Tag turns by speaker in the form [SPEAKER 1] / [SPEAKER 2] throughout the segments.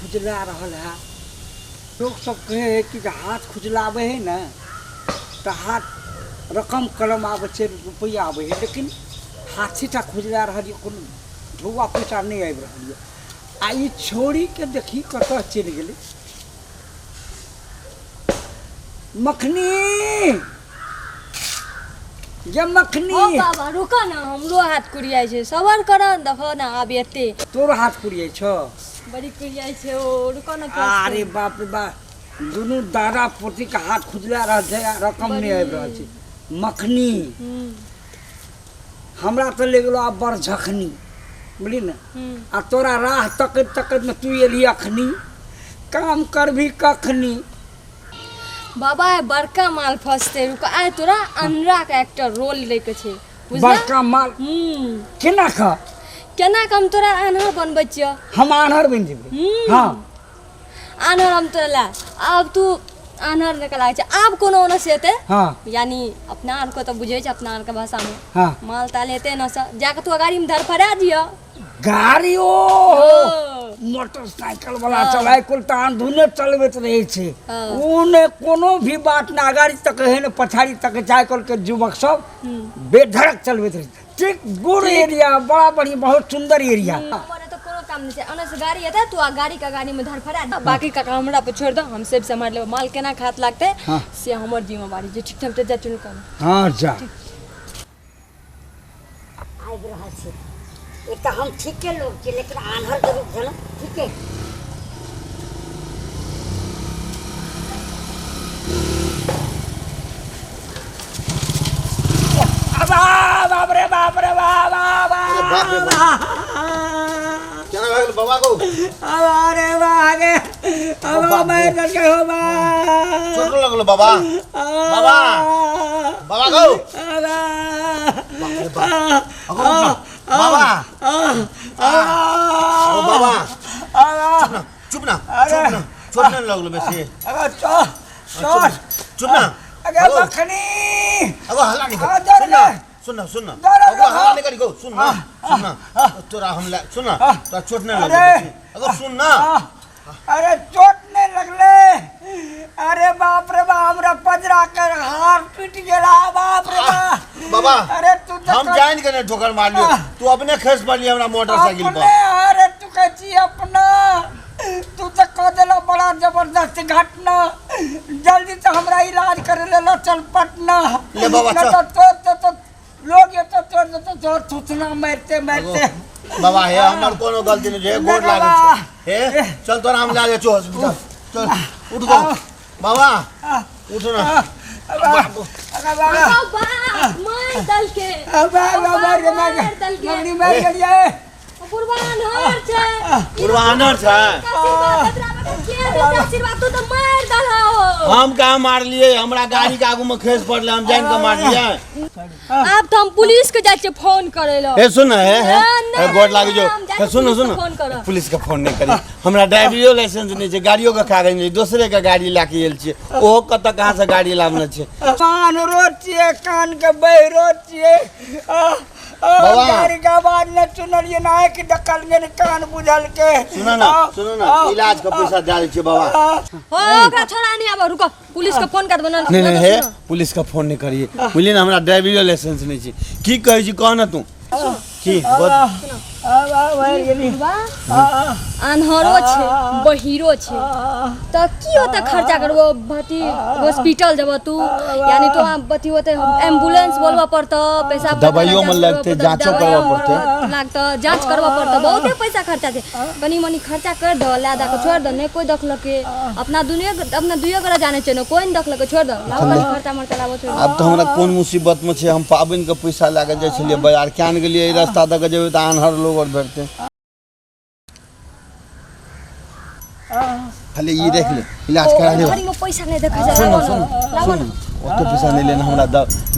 [SPEAKER 1] खुजला रहल है। लोग सब कहे है कि जे हाथ खुजलाबै है ने तऽ हाथ रकम कलम आबै छै, रुपैआ आबै है, लेकिन हाथेटा खुजला रहल यऽ, कोनो ढौआ पैसा नहि आबि रहल यऽ। आ ई छौड़ीके देखी कतऽ चलि गेलै। मखनी जे मखनी।
[SPEAKER 2] ओ बाबा रुको ना, हमरो हाथ कुरियाइ छै, सबर कर न, देखो ना आब एते।
[SPEAKER 1] तोरो हाथ कुरियाइ छौ?
[SPEAKER 2] बड़ी कुरियाइ छै ओ, रुको ना।
[SPEAKER 1] अरे बाप रे बाप, दुनू दादा पोती के हाथ खुजला रहल छै आ रकम नहि आबि रहल छै। मखनी हमरा तऽ ले गेलो आब बड़ झखनी, बुझली ने? आ तोरा राह तकैत तकैत मे तू एलही अखनी, काम करबही कखनी?
[SPEAKER 2] बाबा बड़का माल फसते, रुक, आइ तोरा अनरा के एकटा रोल लै के छै, बुझला?
[SPEAKER 1] बड़का माल? केना खा?
[SPEAKER 2] केना के हम तोरा आन्हर बनबै छियौ।
[SPEAKER 1] हम आन्हर बनि जेबै? हाँ।
[SPEAKER 2] आन्हर हम तोरा ला, आब तू आन्हर जकाँ लागै छै। आब कोनो ओना से एतै,
[SPEAKER 1] हाँ,
[SPEAKER 2] यानी अपना आरके तऽ बुझै छै अपना आरके भाषामे,
[SPEAKER 1] हाँ,
[SPEAKER 2] माल ताल एतै एना से जाके तू गाड़ीमे धरफड़ा दिअ
[SPEAKER 1] गाड़ी। ओ
[SPEAKER 2] ओ,
[SPEAKER 1] मोटरसाइकिल वाला।
[SPEAKER 2] हाँ।
[SPEAKER 1] चलाय कुल तऽ अंधुने चलबैत रहै छै।
[SPEAKER 2] हाँ।
[SPEAKER 1] ओ ने कोनो भी बात ने अगाड़ी तक है ने पछाड़ी तक छै। आइ काल्हि के युवक सब बेधड़क चलबैत रहै छै। ठीक, गुड एरिया, बड़ा बढ़िया, बहुत सुंदर एरिया।
[SPEAKER 2] हमर एतऽ कोनो काम नहि छै। ओना से गाड़ी एतै, तू आ गाड़ी के गाड़ी में धरफड़ा दे, बाकी का काम हमरा पर छोड़ि दे, हम सब सम्हारि लेबै। माल केना खात लागतै,
[SPEAKER 1] हाँ,
[SPEAKER 2] से हमर जिम्मेवारी छै। ठीक छै, हम तऽ जाइ छी काम।
[SPEAKER 1] हाँ, जा।
[SPEAKER 3] आबि रहल छी। एक तऽ हम ठीके लोग छी, लेकिन आन्हर जरूर भेलहुँ। ठीके
[SPEAKER 1] बाप रे बाप रे बाप।
[SPEAKER 4] अरे बाप रे बाप, केना भए गेल बाबा को?
[SPEAKER 1] अरे बागे अब मैं के हो बा।
[SPEAKER 4] चोट लगलो बाबा? बाबा, बाबा गो, बाप रे बाप, अगो उठ ना बाबा। ओ बाबा, चुप ना, चुप ना, चुप ना, चोट नहीं लगलो बेसी?
[SPEAKER 1] चल चल।
[SPEAKER 4] चुप ना।
[SPEAKER 1] अगे
[SPEAKER 4] अगो।
[SPEAKER 1] मखनी।
[SPEAKER 4] अगो हल्ला नहीं कर।
[SPEAKER 1] आ, डर
[SPEAKER 4] सुन ना।
[SPEAKER 1] गए।
[SPEAKER 4] सुन ना, सुन ना।
[SPEAKER 1] डर
[SPEAKER 4] अगो
[SPEAKER 1] गए।
[SPEAKER 4] हल्ला नहीं करी गो। सुन ना, सुन ना, तोरा हम ला, सुन ना, तोरा चोट नहीं लगलो
[SPEAKER 1] अरे।
[SPEAKER 4] बेसी? अगो सुन ना।
[SPEAKER 1] अरे चोट नहीं लगले। अरे बाप रे बाप, हमरा पजरा कर हार टूट गेला, बाप रे बाप।
[SPEAKER 4] बाबा।
[SPEAKER 1] अरे तू तो
[SPEAKER 4] हम जान के नहीं ठोकर मार लियो, तू अपने खस पड़ली हमरा मोटरसाइकिल पर।
[SPEAKER 1] अपने? अरे तू कहै छी अपना, तू तो कह देला बड़ा जबरदस्त घटना। जल्दी से हमरा इलाज करे ले लो चल पटना।
[SPEAKER 4] ले बाबा,
[SPEAKER 1] नहीं
[SPEAKER 4] चल।
[SPEAKER 1] तो तो लोग ये तो तोर तो तोर थुथना मारते मारते।
[SPEAKER 4] बाबा हे, हमर कोनो गलती नहीं है, गोड़
[SPEAKER 1] नहीं
[SPEAKER 4] लागै
[SPEAKER 1] बाबा।
[SPEAKER 4] छै। हे चल, तोरा हम ला जाइ छौ हॉस्पिटल। चल, उठ गो बाबा, उठ ना।
[SPEAKER 1] बाबा बाबा।
[SPEAKER 2] बाबा मार दलके।
[SPEAKER 1] बाबा बाबा रे मार।
[SPEAKER 2] मार दलके।
[SPEAKER 1] मगनी मार गेलियै।
[SPEAKER 2] बुढ़वा अनहर छै।
[SPEAKER 4] बुढ़वा अनहर छै?
[SPEAKER 2] आशीर्वाद एकरा में के देतै आशीर्वाद? तू तऽ मार दलहो।
[SPEAKER 4] हम कहाँ मारलियै? हमरा गाड़ी के आगू में खसि पड़लै, हम जानि के मारलियै?
[SPEAKER 2] आब तऽ हम पुलिस के जाइ छियै फोन करै लए।
[SPEAKER 4] हे सुन, हे हे।
[SPEAKER 2] नहीं,
[SPEAKER 4] हे गोड़ लागि जो।
[SPEAKER 2] हम जाके
[SPEAKER 4] हे सुन।
[SPEAKER 2] पुलिस
[SPEAKER 4] सुन।
[SPEAKER 2] के फोन करब।
[SPEAKER 4] पुलिस के फोन नहीं करी। हमरा ड्राइवरियो लाइसेंस नहीं छै, गाड़ियो के कागज नहीं, दोसरे के गाड़ी लए के आयल छियै। ओहो कतऽ कहाँ से गाड़ी लाबने छै।
[SPEAKER 1] कान रो छियै, कान के बहिरो छियै। आ, आ,
[SPEAKER 4] बाबा।
[SPEAKER 1] गाड़ी के आवाज नहि सुनलियै ने, आँखि देखलियै ने, कान बुझल के।
[SPEAKER 4] सुन ना, सुन ना, इलाज के पैसा दए दै छियै बाबा।
[SPEAKER 2] हो, ओकरा छोड़ा नहीं आबो, रुको, पुलिस के फोन कर दो ना।
[SPEAKER 4] नहीं नहीं, हे पुलिस के फोन नहीं करिए, बुझलियै ने? हमरा ड्राइवरियो लाइसेंस नहीं छै। की कहै छी, कह ना तू की बोल।
[SPEAKER 2] अनहरो छै, बहिरो छै, तऽ की होतै खर्चा करबो? अथी हॉस्पिटल जेबो तू, यानी तो अथी होतै, एम्बुलेंस बोलबऽ पड़तौ, पैसा
[SPEAKER 4] दवाइयो में लगतै, जाँचो करबऽ पड़तै।
[SPEAKER 2] लागतौ, जाँच करबऽ पड़तौ, बहुते पैसा खर्चा छै। कनि मनि खर्चा कर दऽ, लए दऽ कऽ छोड़ि दऽ। नहि कोइ देखलकै, अपना दुनिया अपना दुइये गोरा जानै छै ने, कोइ नहि देखलकै, छोड़ि दऽ। लाबऽ कनि खर्चा मर्चा, लाबऽ, छोड़ि दऽ।
[SPEAKER 4] आब तऽ हमरा कोन मुसीबत में छै। हम पाबनि के पैसा लए कऽ जाइ छलियै बाजार, किया ने गेलियै? एहि रास्ता दऽ कऽ जेबै तऽ आन्हर लोग आओर भेटतै। खाली ई देख ले, इलाज करा ले।
[SPEAKER 2] घड़ी में पैसा नहि देखै छै।
[SPEAKER 4] सुन
[SPEAKER 2] लाबऽ
[SPEAKER 4] सुन।
[SPEAKER 2] ने, लाबऽ
[SPEAKER 4] सुन
[SPEAKER 2] ने।
[SPEAKER 4] ओते पैसा नहि लेना हमरा,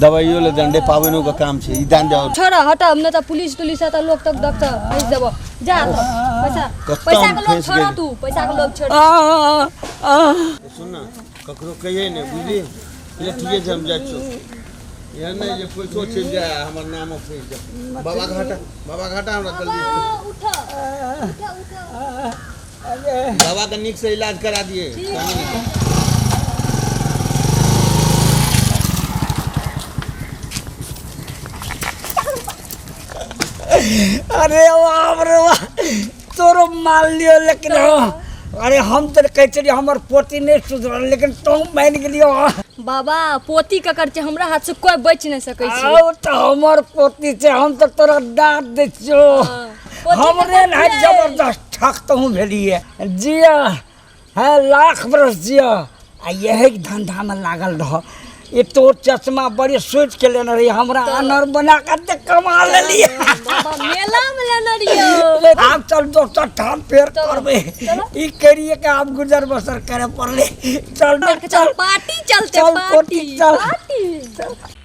[SPEAKER 4] दवाइयो ले देने, पाबनिओ के काम छै, ई दान दे।
[SPEAKER 2] छोड़, हट, नहि तऽ पुलिस तुलिस तऽ लोग तक देखतऽ, फँसि देबो। जा तऽ, पैसा
[SPEAKER 4] कतऽ
[SPEAKER 2] पैसा
[SPEAKER 4] हम
[SPEAKER 2] के लोग
[SPEAKER 4] फँसि
[SPEAKER 2] छोड़।
[SPEAKER 4] गेली।
[SPEAKER 2] तू पैसा के लोग छोड़।
[SPEAKER 4] सुन ना, ककरो कहिए नहि, बुझली? ले, ठीके छै, हम जाइ छियौ। एहन नहि जे पैसो चलि जाय आ हमर नामो फँसि जाय। बाबा घाटा, बाबा घाटा, हमरा जल्दी।
[SPEAKER 2] उठ उठ उठ।
[SPEAKER 4] बाबा के नीक से इलाज करा दिए।
[SPEAKER 1] अरे बाप रे बाप, तोरो मान लियो, लेकिन हाँ, अरे हम तऽ कहै छलियै हमर पोती नहि सुधरल, लेकिन तों मानि गेलियो।
[SPEAKER 2] बाबा, पोती ककर छै? हमरा हाथ से कोई बचि नहि सकै छै।
[SPEAKER 1] आउ तऽ हमर पोती छै, हम तऽ तोरा डाँट दै छियौ।
[SPEAKER 2] हाँ, पोती
[SPEAKER 1] हमरे
[SPEAKER 2] ककर
[SPEAKER 1] ने
[SPEAKER 2] छियै?
[SPEAKER 1] जबरदस्त ठक तहूँ भेलियै। जिया है, लाख बरस जिया, आ यही धंधामे लागल रह। ई तोर चश्मा बड़ी सोचि के लेने रही, हमरा अनर बना के तऽ कमा लेलियै।
[SPEAKER 2] बाबा, मेला में लेने रहियो।
[SPEAKER 1] आब चल दोसर ठाम फेर
[SPEAKER 2] चलो,
[SPEAKER 1] करबै।
[SPEAKER 2] चलो।
[SPEAKER 1] ई करिए के आब गुजर बसर करे पड़लै। चल
[SPEAKER 2] चल
[SPEAKER 1] चल
[SPEAKER 2] पार्टी चलते।
[SPEAKER 1] चल,
[SPEAKER 2] पार्टी
[SPEAKER 1] पोती, चल।
[SPEAKER 2] पार्टी।